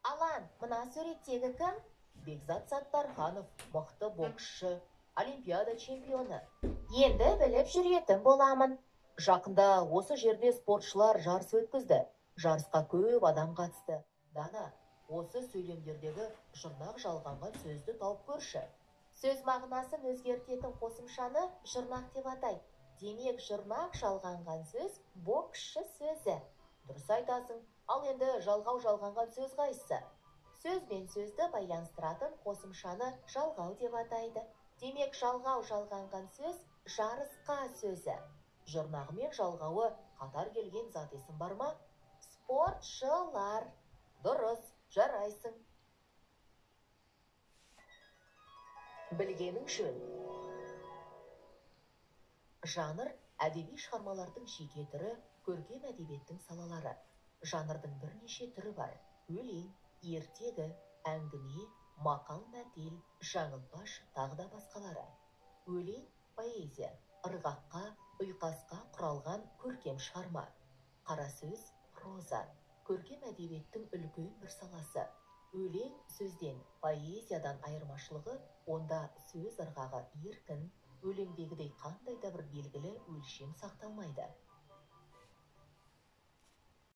Алан, мына суреттегі кім? Бекзат Саттарханов, мықты боксшы, олимпиада чемпионы. Енді біліп жүретін боламын. Жақында осы жерде спортшылар жарыс өткізді. Жарысқа көп адам қатысты. Дана, осы сөйлемдердегі жұрнақ жалғанған сөзді тауып көрші. Сөз мағынасын өзгертетін қосымшаны жұрнақ деп атайды. Демек, жұрнақ жалғанған сөз боксшы сөзі. Дұрыс айтасың. Ал енді жалғау жалғанған сөз қайсысы? Сөз бен сөзді байланыстыратын қосымшаны жалғау деп атайды. Демек, жалғау жалғанған сөз жарысқа сөзі. Жұрнағы мен жалғауы қатар келген зат есім бар ма? Спортшылар. Дұрыс, жарайсың. Білгенің жөн. Жанр әдеби шығармалардың жеке түрі, көркем әдебиеттің салалары. Жанрдың бірнеше түрі бар. Өлең, ертегі, әңгіме, мақал-мәтел, жаңылтпаш, тағы да басқалары. Өлең поэзия, ырғаққа, ұйқасқа құралған көркем шығарма. Қара сөз проза, көркем әдебиеттің үлкен бір саласы. Өлең сөзден, поэзиядан айырмашылығы онда сөз ырғағы еркін, өлеңдегідей қандай да бір белгілі өлшем сақталмайды.